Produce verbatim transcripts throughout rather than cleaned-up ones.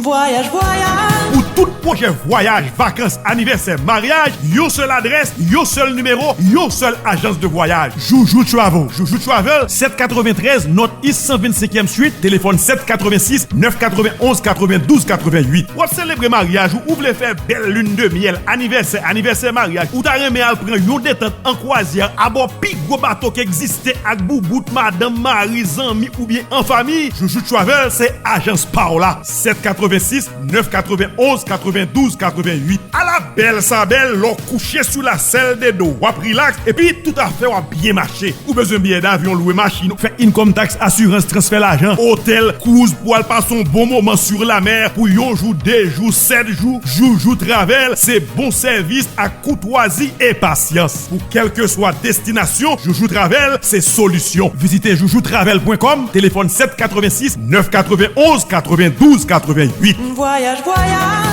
Vwayaj, vwayaj. Pou tout pwojè vwayaj, vakans, anivèsè, maryaj, yon sèl adrès, yon sèl nimewo, yon sèl ajans de vwayaj. Joujou Travel. Joujou Travel, sèt katrevenntrèz North East san vennsenkyèm Street, telefòn sèt katrevennsis nèf katrevenn onz katrevendouz katrevenwit. W ap selebre maryaj ou, ou vle fè bèl lune de miel, anivèsè, anivèsè maryaj, ou ta renmen al pran yon detant an kwazyè abò pi gwo bato k egziste ak boubout, madanm, mari, zanmi oubyen an fanmi? Joujou Travel se ajans pa w la. Sèt katrevennsis nèf katrevenn onz katrevendouz katrevenwit. Ala bèl sa bèl lè w kouche sou lasèl de do, w ap rilaks, epi tout afè w ap byen mache. Ou bezwen biyè davyon, lwe machin, fè income tax, asirans, transfè lajan, otèl, cruise pou al pase yon bon moman sur la mer pou yon jou, de jou, sèt jou, Joujou Travel, se bon sèvis ak koutwazi e pasyans. Pou kèlkeswa destinasyon, Joujou Travel se solisyon. Vizite joujou travel pwen kòm, telefòn sèt katrevennsis nèf katrevenn onz katrevendouz katrevenwit. Vwayaj, vwayaj.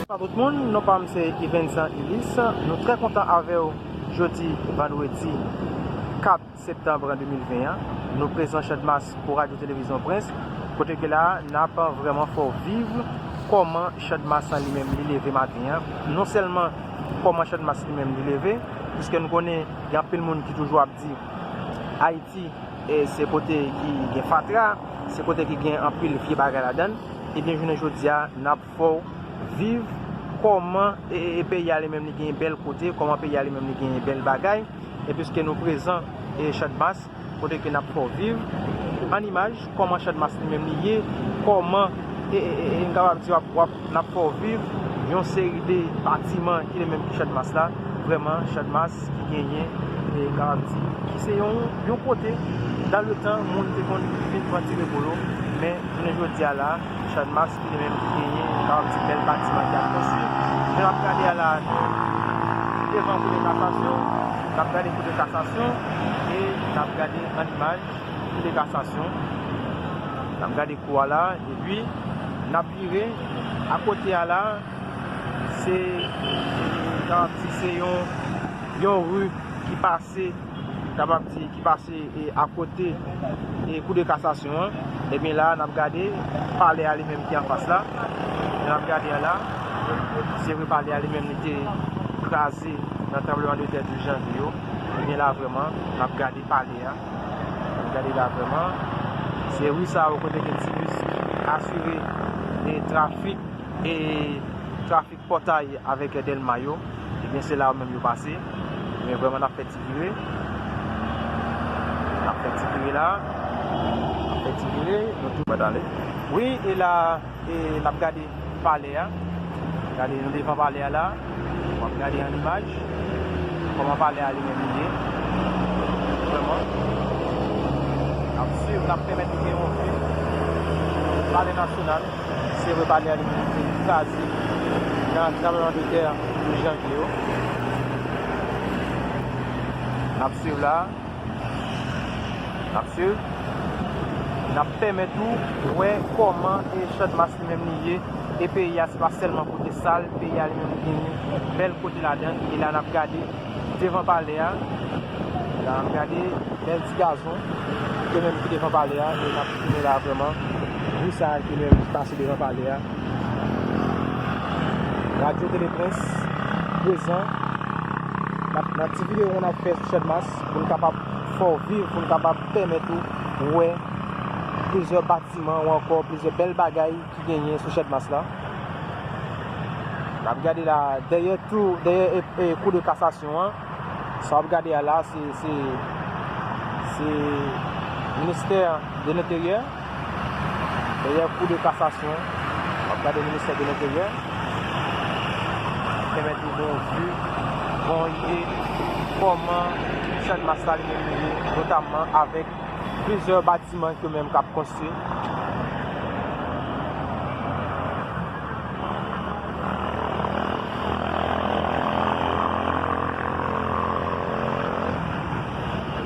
Bonjou tout moun, non pa m se Yvensan Ulysse. Nou trè kontan avè w jodi vandredi kat septanm de mil ven an. Nou prezan Channmas pou Radyo Televizyon Prens, kote ke la n ap vrèman fè w viv kòman Channmas lan li menm li leve maten an. Non sèlman kòman Channmas li menm li leve, piske nou konnen gen anpil moun ki toujou ap di Ayiti, e, se kote ki gen fatra, se kote ki gen anpil vye bagay ladan l. Ebyen, jounen jodi a, n ap fè w viv kòman, e, e, e, peyi a li menm li gen bèl kote, kòman peyi a li menm li gen bèl bagay. E piske nou prezan, e, Channmas, kote ke n ap fè w viv an imaj kòman Channmas li menm li ye, kòman, e, e, e, e, m kapab di w ap, w ap, n ap fè w viv yon seri de batiman ki li menm ki Channmas la. Vrèman, Channmas ki genyen, e, m kapab di, ki se yon, yon kote, dan le tan, moun te konn vin pran ti repo yo, men jounen jodi a la, Channmas ki li menm ki genyen, m kapab di, bèl batiman ki ap konstwi. Men n ap gade a la, devan Kou de Kasasyon, n ap gade Kou de Kasasyon, e n ap gade an imaj Kou de Kasasyon. N ap gade kou a la, epi n ap vire. Akote a la, se, m kapab di, se yon, yon ri ki pase, kapab di, ki pase, e, akote, e, Kou de Kasasyon an. Ebyen la, n ap gade palè a li menm ki anfas la. N ap gade a la, se vre palè a li menm li te kraze nan tranblemanntè douz janvye yo. Ebyen la, vrèman, n ap gade palè a. N ap gade la vrèman. Se ri sa yo kote ke ti bis asire, e, trafik, e, trafik Pòtay avèk Dèlma yo, ebyen, se la yo menm yo pase. Men vrèman, n ap fè ti vire. N ap fè ti vire la. N ap fè ti vire. Nou tou mèt ale. Wi, e la, e n ap gade palè a. Gade, nou devan palè a la. W ap gade an imaj kòman palè a li menm li ye. Vrèman. N ap swiv, n ap pèmèt nou gen yon vi palè nasyonal. Se vre, palè a li menm li te kraze nan tranblemanntè douz janvye yo. N ap swiv la. N ap swiv. N ap pèmèt ou wè kòman e Channmas li menm li ye. E peyi a, se pa sèlman kote sal, peyi a li menm li genyen bèl kote ladan l. E la n ap gade devan palè a. La n ap gade bèl ti gazon ki menm ki devan palè a, e n ap tounen la vrèman. Ri sa a ki menm ki pase devan palè a. Radyo Tele Prens prezan. N ap, nan ti videyo n ap fè sou Channmas pou n kapab fè w viv, pou n kapab pèmèt ou wè plizyè batiman ou ankò plizyè bèl bagay ki genyen sou Channmas la. N ap gade la, dèyè tou, dèyè, e, e, Kou de Kasasyon an. Sa w ap gade a la, se, se, se Ministè de Lenteryè. Dèyè Kou de Kasasyon, w ap gade Ministè de Lenteryè. Pèmèt ou gen yon vi, gen yon ide kòman Channmas la li menm li ye, notamman avèk plizyè batiman ke menm k ap konstwi.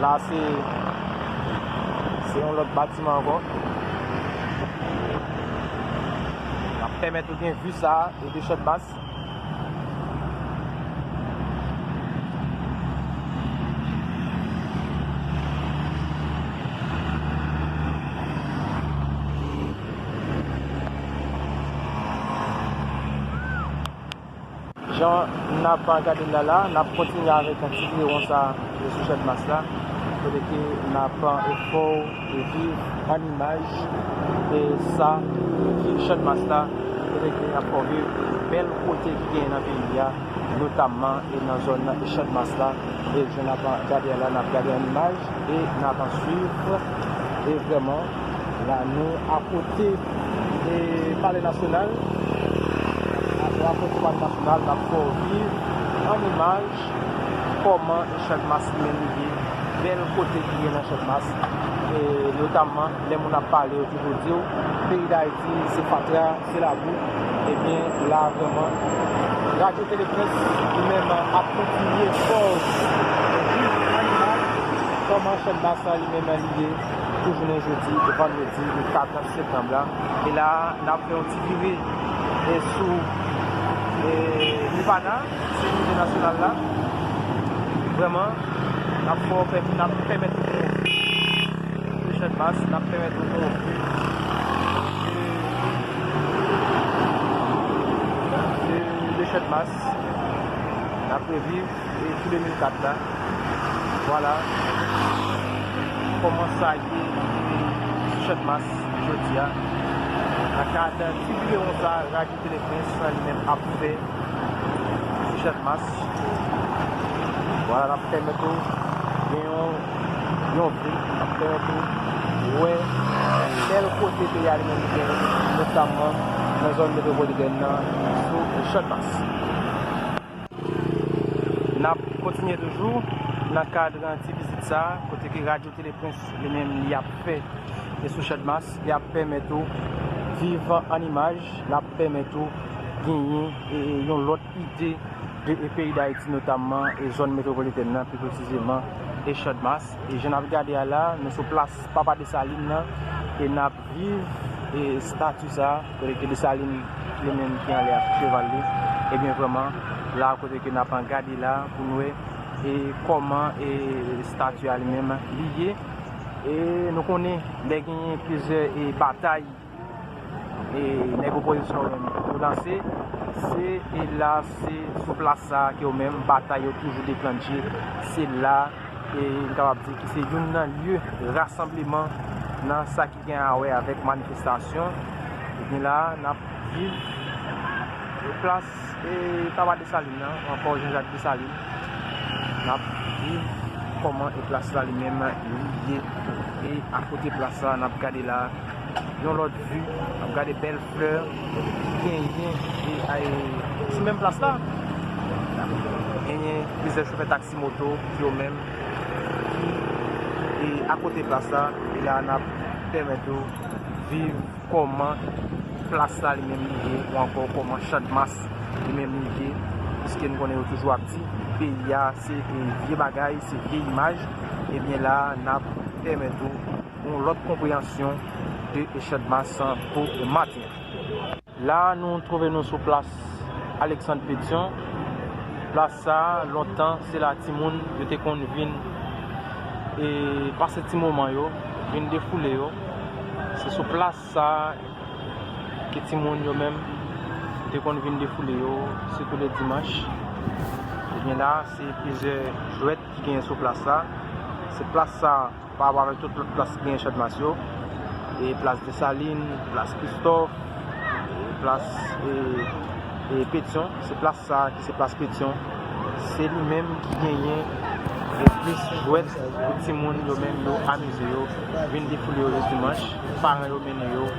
La, se, se yon lòt batiman ankò. N ap pèmèt ou gen vi sa a, e de Channmas. Jan n ap gade l la la, n ap kontinye avèk ti vire won sa sou Chadmas la, kote ke n ap fè w viv an imaj e sa ki Chadmas la, kote ke n ap fè w viv bèl kote ki genyen nan peyi a, notamman e nan zòn Chadmas la. E jan n ap gade a la, n ap gade an imaj e n ap swiv. E vrèman, la nou akote e Palè Nasyonal. Nou akote Palè Nasyonal, n ap fè w viv an imaj kòman Chadmas li menm li ye, bèl kote ki gen nan Chadmas. E notamman, lè moun ap pale, yo toujou di w, peyi Dayiti, se fatra, se labou. Ebyen, la vrèman, Radyo Tele Prens li menm ap kontinye fè w viv an imaj kòman Chadmas li menm li ye, pou jounen jodi, vandredi kat septanm la. E la, n ap fè yon ti vire e sou e Nirvana, se mize nasyonal la. Vrèman, n ap fè w pèm-, n ap pèmèt ou de Chadmas, n ap pèmèt ou de, de, de Chadmas. N ap reviv e sou de mil kat la. Vwala. Kòman sa ye sou Chadmas jodi a? Nan kad ti vire won sa, Radyo Tele Prens li menm ap fè sou Chadmas. Vwala, n ap pèmèt ou gen yon, yon vi, n ap pèmèt ou wè bèl kote peyi a li menm li genyen, notamman nan zòn metwopolitèn nan, sou Chadmas. N ap kontinye toujou nan kad ti vizit sa a, kote ke Radyo Tele Prens li menm li ap fè e sou Chadmas, li ap pèmèt ou viv an imaj, l ap pèmèt ou genyen e, yon lòt ide de e peyi Dayiti, notamman e zòn metwopolitèn nan, pi presizeman e Chadmas. E jan n ap gade a la, nou sou plas Papa Desalin nan, e n ap viv e estati sa a, kote ke Desalin li menm ki anlè ak cheval li. Ebyen, vrèman, la kote ke n ap gade la, pou n wè e kòman e estati a li menm li ye. E nou konnen, lè genyen plizyè e batay e nèg opozisyon yo menm yo lanse, se e la, se sou plas sa a ke yo menm batay yo toujou deklanche. Se la, e m kapab di ki se youn nan lye rasanbleman nan sa ki gen a wè avèk manifestasyon. Ebyen la, n ap viv plas e Papa Desalin nan, ou ankò Jean Jacques Dessalines. N ap viv kòman e plas la li menm li ye. E akote plas la, n ap gade la, yon lòt vi, n ap gade bèl flè ki genyen e, e, sou menm plas la. Genyen plizyè chofè taksi moto ki yo menm ki e akote plas la. E la, n ap pèmèt ou viv kòman plas la li menm li ye, ou ankò kòman Chadmas li menm li ye, piske n konnen yo toujou ap di peyi a se e vye bagay, se vye imaj. Ebyen la, n ap pèmèt ou yon lòt konpreyansyon de Chadmas pou maten an. La, nou twouve nou sou plas Alexandre Pétion. Plas sa a, lontan, se la timoun yo te konn vin e pase ti moman yo, vin defoule yo. Se sou plas sa a ke timoun yo menm te konn vin defoule yo, sitou le dimanch. Ebyen la, se plizyè jwèt ki genyen sou plas sa. Se plas sa a, pa rapò avèk tout lòt plas ki genyen Chadmas yo, e plas Desalin, plas Kristòf, e plas e, e Petyon. Se plas sa a ki se plas Petyon. Se li menm ki genyen e plis jwèt pou timoun yo menm yo amize yo, vin defoule yo le dimanch, paran yo mennen yo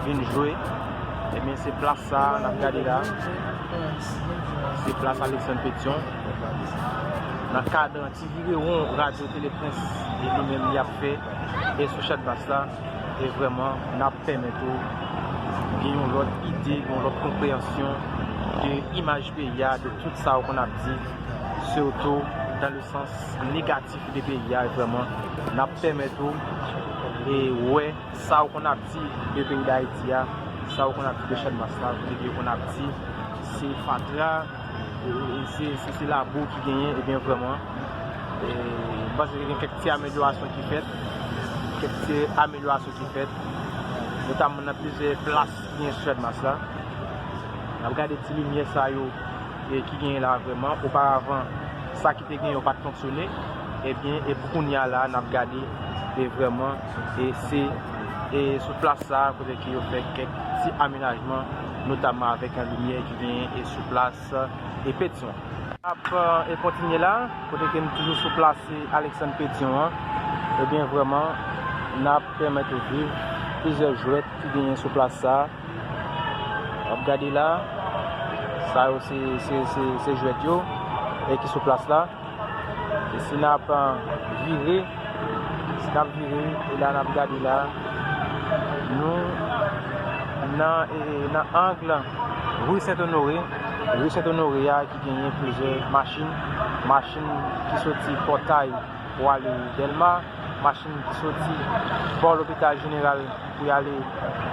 vin jwe. Ebyen, se plas sa a n ap gade la. Se plas Alexandre Pétion. Nan kad ti vire won Radyo Tele Prens li menm li ap fè e sou Chadmas la. E vrèman, n ap pèmèt ou gen yon lòt ide, yon lòt konpreyansyon de imaj peyi a, de tout sa ou konn ap di, sitou dans le sens négatif de peyi a. E vrèman, n ap pèmèt ou e wè sa ou konn ap di de peyi Dayiti a, sa ou konn ap di de Chadmas la, kote ke yo konn ap di se fatra, e, e, se, se, se labou ki genyen. Ebyen, vrèman, e, m panse ke gen kèk ti amelyorasyon ki fèt, kèk ti amelyorasyon ki fèt, notamman nan plizyè plas ki gen sou Chadmas la. N ap gade ti limyè sa yo e ki genyen la vrèman. Oparavan, sa ki te genyen yo pa t fonksyone. Ebyen, e pou kounye a la, n ap gade, e vrèman, e se e sou plas sa a kote ke yo fè kèk ti amenajman, notamman avèk limyè ki genyen e sou plas e Petyon. N ap e kontinye la, kote ke n toujou sou plas e Alexandre Petyon an. Ebyen, vrèman, n ap pèmèt ou viv plizyè jwèt ki genyen sou plas sa a. W ap gade la, sa yo se, se, se, se jwèt yo e ki sou plas la. E si n ap vire, si n ap vire, e la n ap gade la, nou nan, e, nan ang Rue Saint Honoré, Rue Saint Honoré a ki genyen plizyè machin, machin ki soti Pòtay pou ale Dèlma, machin ki soti bò lopital jeneral pou y ale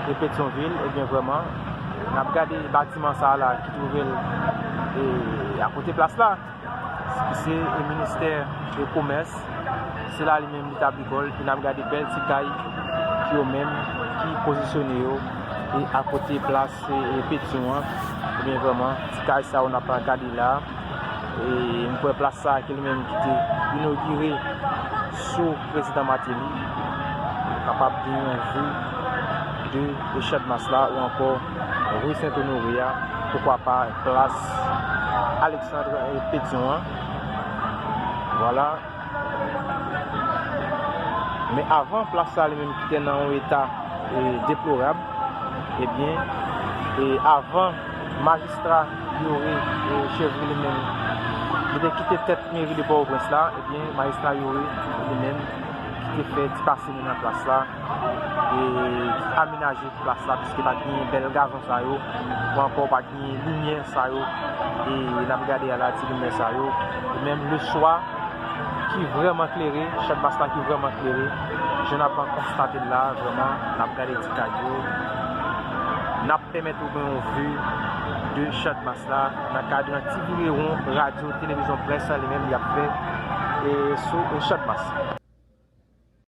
e Petyonvil, ebyen vrèman, n ap gade batiman sa a la ki twouve l e akote plas la, ki se e ministè e komès, se la li menm li tabli kò l, epi n ap gade bèl ti kay ki yo menm ki pozisyone yo e akote plas e, e Petyon an, ebyen vrèman, ti kay sa yo n ap gade la, e m kwè plas sa ki li menm ki te inogire sou prezidan Martelly, kapab gen yon vi de, de Chadmas la ou ankò Rue Saint Honoré a, poukwa pa plas Alexandre e Petyon an. Vwala. Men avan plas sa li menm ki te nan yon eta e, deplorab, ebyen, e avan majistra Youri e Chevry li menm, li te kite tèt meri de Pòtoprens la, ebyen, majistra Youri li menm ki te fè ti pase li nan plas la, e amenaje plas la, piske pa t gen bèl gazon sa yo, ou ankò pa t gen limyè sa yo, e n ap gade a la ti limyè sa yo, e menm leswa ki vrèman klere, Chadmas la ki vrèman klere, jan n ap konstate l la, vrèman, n ap gade ti kay yo, n ap pèmèt ou gen yon vi de Chadmas la, nan kad yon ti virewon radyo, televizyon, près la, li menm, li ap fè, e sou, e Chadmas.